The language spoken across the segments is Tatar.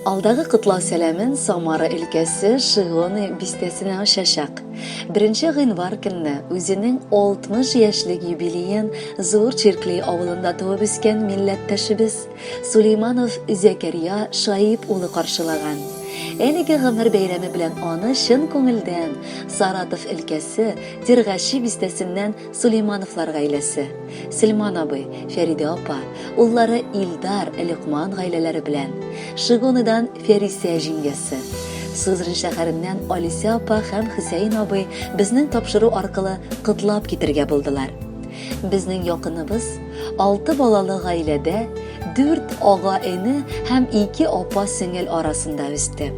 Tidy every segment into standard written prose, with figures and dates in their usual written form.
Алдагы котлау сәламен Самара өлкәсе Шигоны бистәсенә очачак. Беренче гыйнвар көнне үзенең 60 яшьлек юбилеен Зур Чиркли авылында туып үскән милләттәшебез Сулейманов Зәкәрия Шаип улы каршылаган. Әлеге гомер бәйрәме белән аны чын күңелдән Саратов өлкәсе Тиргачи бистәсеннән Сулеймановлар гаиләсе, Сөлман абый, Фәридә апа, уллары Илдар, Лөкман гаиләләре белән, Шигоныдан Фәрисә җиңгәсе, Сызрань шәһәреннән Алисә апа һәм Хөсәен абый безнең тапшыру аркылы котлап китергә булдылар. Безнең якыныбыз алты балалы гаиләдә дүрт ага-эне һәм ике апа-сеңел арасында үсте.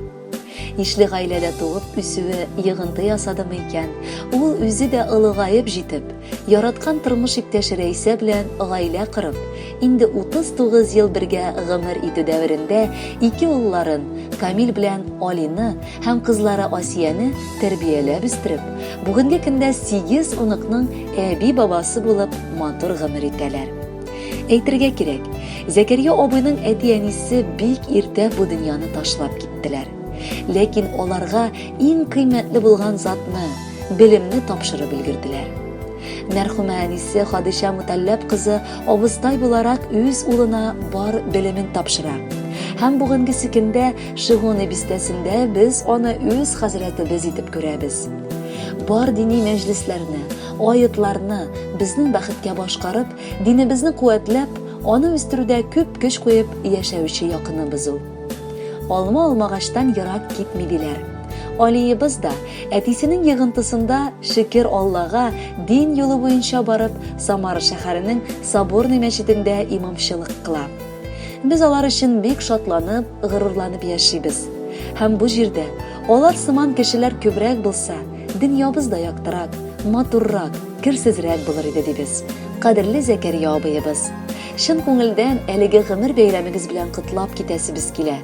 Ишле гаиләдә туып үсүе йогынты ясадымы икән, ул үзе дә олыгаеп җитеп, яраткан тормыш иптәше Рәйсә белән гаилә корып, инде 39 ел бергә гомер итү дәверендә ике улларын, Камил белән Алины һәм кызлары Асияне тәрбияләп үстереп, бүгенге көндә сигез оныкның әби-бабасы булып матур гомер итәләр. Әйтергә кирәк, Зәкәрия абыйның әти-әнисе бик иртә бу дөньяны ташлап киттеләр. Ләкин аларга иң кыйммәтле булган затны, белемне тапшырып өлгерделәр. Мәрхүмә әнисе Хадичә Муталләп кызы абыстай буларак үз улына бар белемен тапшыра. Һәм бүгенгесе көндә Шигоны бистәсендә без аны үз хәзрәтебез итеп күрәбез. Бар дини мәҗлесләрне, Аетларны безнең бәхеткә башкарып, динебезне куәтләп, аны үстерүдә күп көч куеп яшәүче якыныбыз ул. Алма алмагачтан ерак китми диләр. Алиебыз да әтисенең йогынтысында шөкер Аллага дин юлы буенча барып, Самара шәһәренең Соборный мәчетендә имамчылык кыла. Без алар өчен бик шатланып, горурланып яшибез. Һәм бу җирдә алар сыман кешеләр күбрәк булса, Дөньябыз да яктырак, матуррак, керсезрәк булыр иде дибез. Кадерле Зәкәрия абыебыз! Чын күңелдән әлеге гомер бәйрәмегез белән котлап китәсебез килә.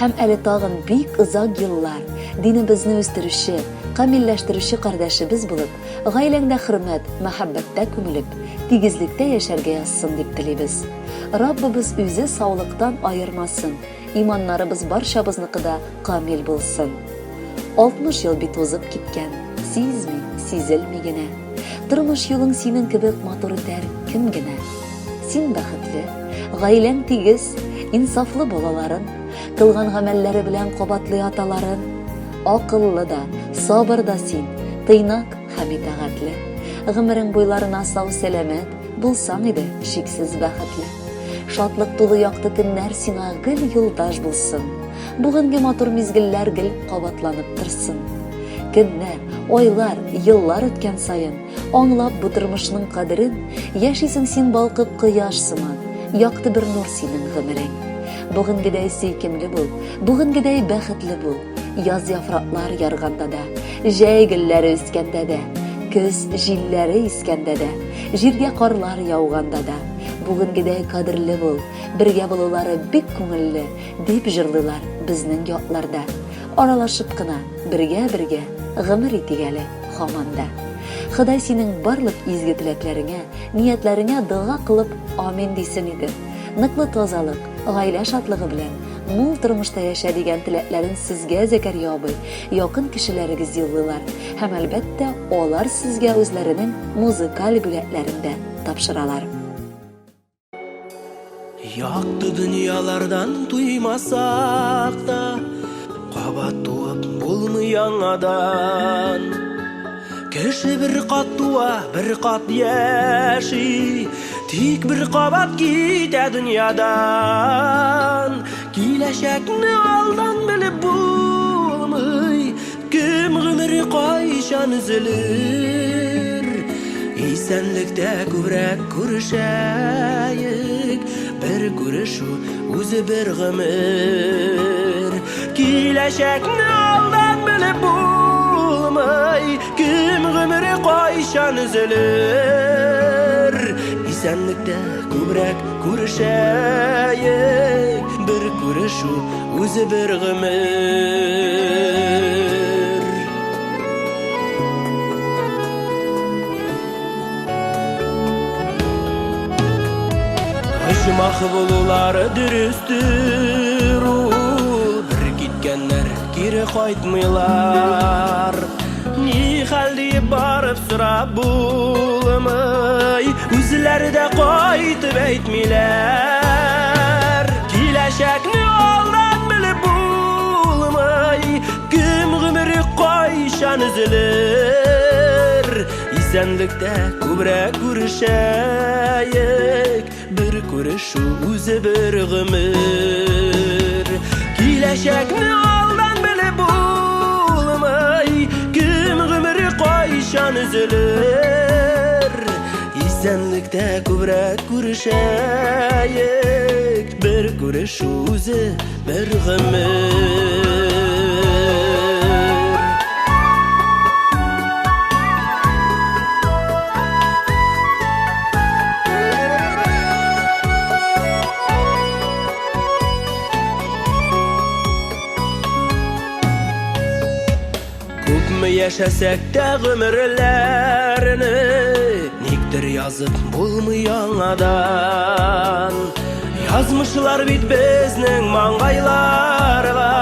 Һәм әле тагын бик озак еллар динебезне үстерүче, камилләштерүче кардәшебез булып, гаиләңдә хөрмәт, мәхәббәттә күмелеп, тигезлектә яшәргә язсын дип телибез. Раббыбыз үзе саулыктан аермасын, Иманнарыбыз барчабызныкы да камил булсын. 60 ел бит узып киткән, сизми, сизелми генә. Тормыш юлың синең кебек матур үтәр кем генә. Син бәхетле, гаиләң тигез, инсафлы балаларын, кылган гамәлләре белән кабатлый аталарын. Акыллы да, сабыр да син, тыйнак һәм итагатьле. Гомерең буйларына сау-сәламәт, булсаң иде чиксез бәхетле. Шатлык тулы якты көннәр сиңа гел юлдаш булсын. Бүгенге матур мизгелләр гел кабатланып торсын. Көннәр, айлар, еллар үткән саен, аңлап бу тормышның кадерен, яшисең син балкып кояш сыман, якты бер нур синең гомерең. Бүгенгедәй сөйкемле бул, бүгенгедәй бәхетле бул. Яз яфраклар ярганда да, җәй гөлләре үскәндә дә, көз җилләре искәндә дә, җиргә карлар яуганда да. Бүгенгедәй кадерле бул, бергә булулары бик күңелле, дип җырлыйлар безнең якларда. Аралашып кына, бергә-бергә гомер итик әле һаман да. Ходай синең барлык изге теләкләреңә, ниятләреңә дога кылып амин дисен иде. Ныклы тазалык, гаилә шатлыгы белән мул тормышта яшә дигән теләкләрен сезгә, Зәкәрия абый, якын кешеләрегез юллыйлар һәм, әлбәттә, алар сезгә үзләренең музыкаль бүләкләрен дә тапшыралар. Якты дөньялардан туймасак та, Кабат туып булмый яңадан. Кеше бер кат туа, бер кат яши, Тик бер кабат китә дөньядан. Киләчәкне алдан белеп булмый, Кем гомере кайчан өзелер? Исәнлектә күбрәк күрешәек, Бер күрешү үзе бер гомер. Киләчәкне алдан белеп булмый, Кем гомере кайчан өзелер? Исәнлектә күбрәк күрешәек, Бер күрешү үзе бер гомер. Оҗмах булулары дөрестер ул. кире кайтмыйлар. Ни хәл диеп барып сорап булмый, үзләре дә кайтып әйтмиләр. Киләчәкне алдан белеп булмый, кем гомере кайчан өзелер. Исәнлектә күбрәк күрешәек, бер күрешү үзе бер гомер. Киләчәкне алдан белеп булмый, кем гомере кайчан өзелер. Исәнлектә күбрәк күрешәек, бер күрешү үзе бер гомер. Күпме яшәсәк тә гомерләрне никтер язып булмый яңадан. Язмышлар бит безнең маңгайларга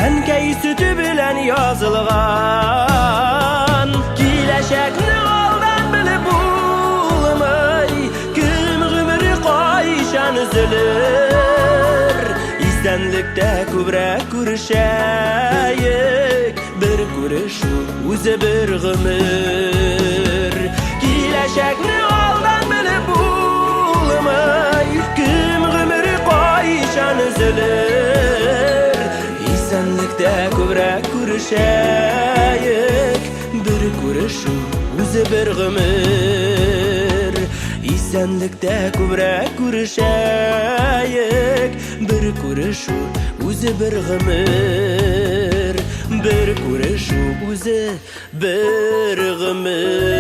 әнкәй сөте белән язылган. Киләчәкне алдан белеп булмый, кем гомере кайчан өзелер. Исәнлектә күбрәк күрешәек, бер күрешү үзе бер гомер. Киләчәкне алдан белеп булмый, кем гомере кайчан өзелер. Исәнлектә күбрәк күрешәек, бер күрешү үзе бер гомер. Исәнлектә күбрәк күрешәек, бер күрешү үзе бер гомер. Бер күрешү үзе бер гомер.